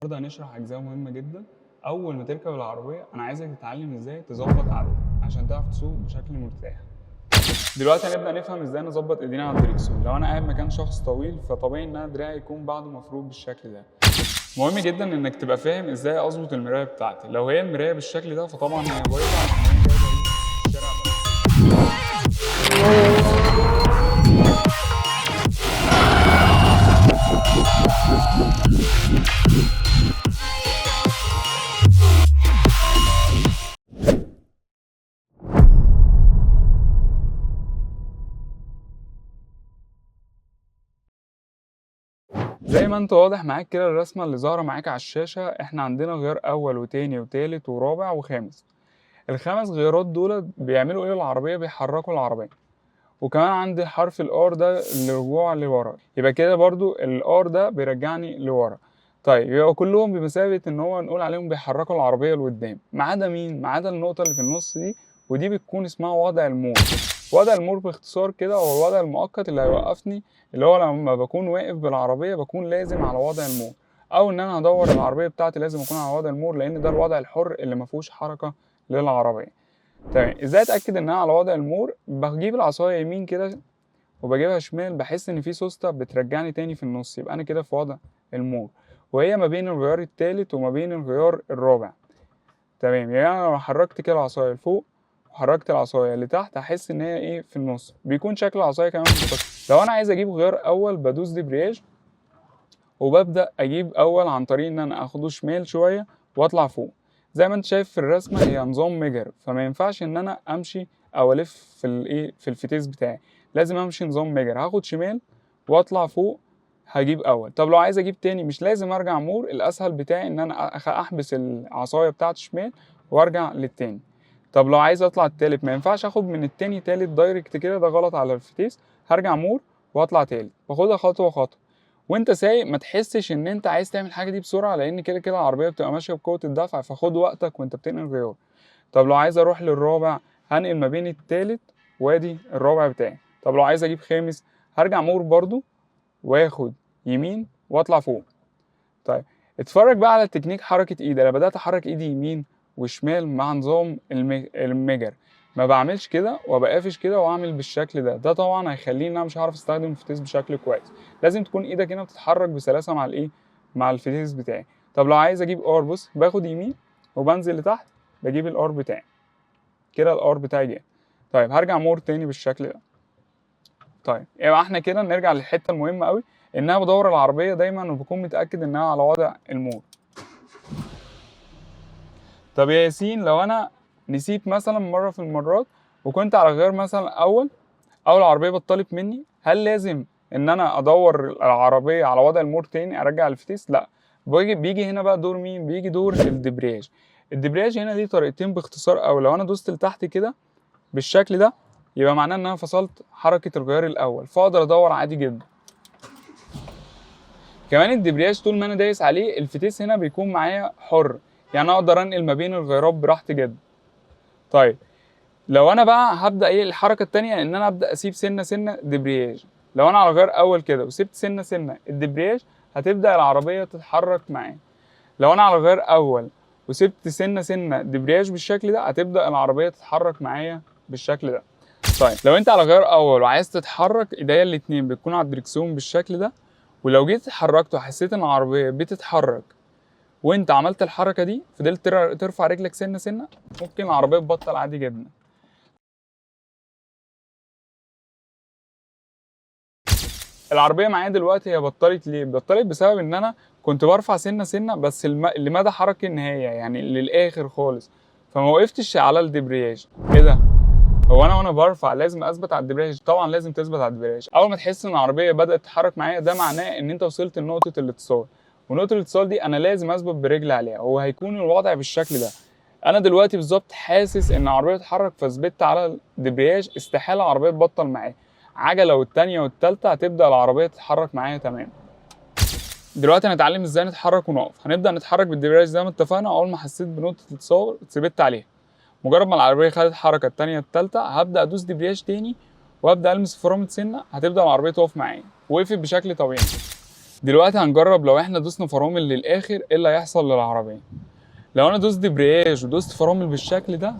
النهارده هنشرح أجزاء مهمة جدا. أول ما تركب العربية أنا عايزك تتعلم إزاي تظبط قعدتك عشان تعرف تسوق بشكل مرتاح. دلوقتي هنبدأ نفهم إزاي نظبط إيدينا على الدريكسيون. لو أنا قاعد مكان شخص طويل فطبيعي إن أنا دراعي يكون بعده مفروض بالشكل ده. مهم جدا إنك تبقى فاهم إزاي أظبط المراية بتاعتي. لو هي المراية بالشكل ده فطبعا هي بايظة عشان هي جايبة إيه؟ الشارع ده. زي ما انت واضح معاك كده الرسمة اللي ظاهرة معاك على الشاشة، احنا عندنا غيار أول وتاني وتالت ورابع وخامس. الخمس غيارات دول بيعملوا ايه للعربية؟ بيحركوا العربية. وكمان عندي حرف ال R ده للرجوع لورا، يبقى كده برضو ال R ده بيرجعني لورا. طيب يبقى كلهم بمثابة ان هو نقول عليهم بيحركوا العربية لقدام، ما عدا مين؟ ما عدا النقطة اللي في النص دي، ودي بتكون اسمها وضع المور. وضع المور باختصار كده هو الوضع المؤقت اللي هيوقفني، اللي هو لما بكون واقف بالعربية بكون لازم على وضع المور، او ان انا هدور العربية بتاعتي لازم اكون على وضع المور، لان ده الوضع الحر اللي ما فيهوش حركة للعربية. تمام. ازاي اتاكد ان انا على وضع المور؟ بجيب العصاية يمين كده وبجيبها شمال، بحس ان في سوستة بترجعني تاني في النص، يبقى انا كده في وضع المور، وهي ما بين الغيار التالت وما بين الغيار الرابع. تمام. يعني انا لو حركت كده العصاية لفوق وحركت العصاية لتحت هحس ان هي ايه في النص، بيكون شكل العصاية كمان مستقيم. لو انا عايز اجيب غيار اول بدوس دبرياج وببدا اجيب اول عن طريق ان انا اخده شمال شوية واطلع فوق. زي ما انت شايف في الرسمة هي نظام مجر، فما ينفعش ان انا امشي او الف في الايه في الفتيس بتاعي، لازم امشي نظام مجر، هاخد شمال واطلع فوق هجيب اول. طب لو عايز اجيب تاني مش لازم ارجع مور، الاسهل بتاعي ان انا احبس العصاية بتاعت شمال وارجع للتاني. طب لو عايز اطلع التالت ما ينفعش اخد من التاني تالت direct كده، ده غلط على الفتيس، هرجع مور واطلع تالت، باخدها خطوة خطوة. وانت سايق ما تحسش ان انت عايز تعمل الحاجة دي بسرعة، لان كده كده العربية بتبقى ماشية بقوة الدفع، فخد وقتك وانت بتنقل غيار. طب لو عايز اروح للرابع هنقل ما بين التالت وادي الرابع بتاعي. طب لو عايز اجيب خامس هرجع مور برضو واخد يمين واطلع فوق. طيب اتفرج بقى على تكنيك حركة ايدي. انا بدأت احرك ايدي يمين وشمال مع نظام المجر، ما بعملش كده وابقى قافش كده واعمل بالشكل ده، ده طبعا هيخليني ان انا مش هعرف استخدم الفتيس بشكل كويس. لازم تكون ايدك هنا بتتحرك بسلاسة مع الايه، مع الفتيس بتاعي. طب لو عايز اجيب R، بص باخد يمين وبنزل لتحت بجيب ال R بتاعي كده، ال R بتاعي جه. طيب هرجع مور تاني بالشكل ده. طيب يبقى احنا كده نرجع للحتة المهمة قوي، ان انا بدور العربية دايما وبكون متاكد انها على وضع المور. طب يا ياسين لو انا نسيت مثلا مرة في المرات وكنت على غير مثلا اول عربية بطلت مني، هل لازم ان انا ادور العربية على وضع المور تاني ارجع الفتيس؟ لا. بيجي هنا بقى دور مين؟ بيجي دور الدبرياج. الدبرياج هنا ليه طريقتين باختصار قوي. لو انا دوست لتحت كده بالشكل ده يبقى معناه ان انا فصلت حركة الغيار الاول، فاقدر ادور عادي جدا. كمان الدبرياج طول ما انا دايس عليه الفتيس هنا بيكون معايا حر، يعني اقدر انقل ما بين الغيارات براحتي جدا. طيب لو انا بقى هبدا ايه الحركة التانية، ان انا ابدا اسيب سنة سنة دبرياج. لو انا على غيار اول كده وسبت سنة سنة الدبرياج هتبدا العربية تتحرك معايا. لو انا على غيار اول وسبت سنة سنة دبرياج بالشكل ده هتبدا العربية تتحرك معايا بالشكل ده. طيب لو انت على غيار اول وعايز تتحرك ايديا الاتنين بتكون على الدركسيون بالشكل ده، ولو جيت اتحركت وحسيت ان العربية بتتحرك وانت عملت الحركة دي فضلت ترفع رجلك سنة سنة ممكن العربية تبطل عادي جدا. العربية معايا دلوقتي هي بطلت ليه؟ بطلت بسبب ان انا كنت برفع سنة سنة بس لمدى حركة النهاية، يعني للاخر خالص، فما وقفتش على الدبرياج. ايه ده؟ هو انا وانا برفع لازم اثبت على الدبرياج؟ طبعا لازم تثبت على الدبرياج. اول ما تحس ان العربية بدات تتحرك معايا ده معناه ان انت وصلت لنقطة الاتصال، ونقطة الاتصال دي انا لازم اثبت برجلي عليها، وهيكون الوضع بالشكل ده. انا دلوقتي بالظبط حاسس ان العربية بتتحرك فثبت على الدبرياج، استحالة العربية تبطل معايا. عجله والتانية والتالتة هتبدا العربية تتحرك معايا تمام. دلوقتي هنتعلم ازاي نتحرك ونقف. هنبدا نتحرك بالدبرياج زي ما اتفقنا. اول ما حسيت بنقطة الاتصال ثبت عليها، مجرد ما العربية خدت حركة التانية التالتة هبدا ادوس دبرياج تاني وابدا المس فرامل سنة، هتبدا العربية تقف معايا. وقفت بشكل طبيعي. دلوقتي هنجرب لو احنا دوسنا فرامل للاخر ايه اللي هيحصل للعربية. لو انا دوست دبرياج ودوست فرامل بالشكل ده،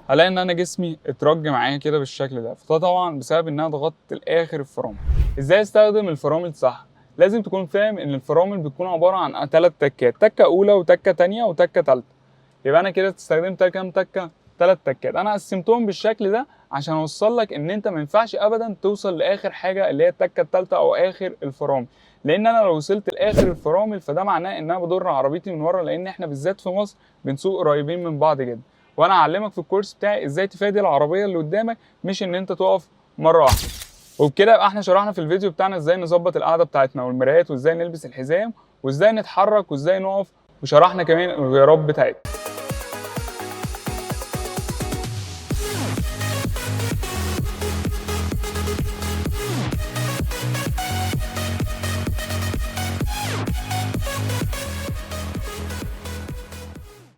هلاقي ان انا جسمي اترج معايا كده بالشكل ده، فده طبعا بسبب ان انا ضغطت الاخر الفرامل. ازاي استخدم الفرامل صح؟ لازم تكون فاهم ان الفرامل بتكون عبارة عن 3 تكات، تكه اولى وتكه تانية وتكه تالتة. يبقى انا كده استخدمت كام تكه؟ 3 تكات. انا قسمتهم بالشكل ده عشان اوصل لك ان انت ما ينفعش ابدا توصل لاخر حاجة اللي هي التكه التالتة او اخر الفرامل، لان انا لو وصلت لاخر الفرامل فده معناه ان انا بضر عربيتي من ورا، لان احنا بالذات في مصر بنسوق قريبين من بعض جدا. وانا هعلمك في الكورس بتاعي ازاي تفادي العربية اللي قدامك، مش ان انت تقف مرة واحدة. وبكده يبقى احنا شرحنا في الفيديو بتاعنا ازاي نظبط القعدة بتاعتنا والمرايات، وازاي نلبس الحزام، وازاي نتحرك، وازاي نقف، وشرحنا كمان الغيارات بتاعتنا.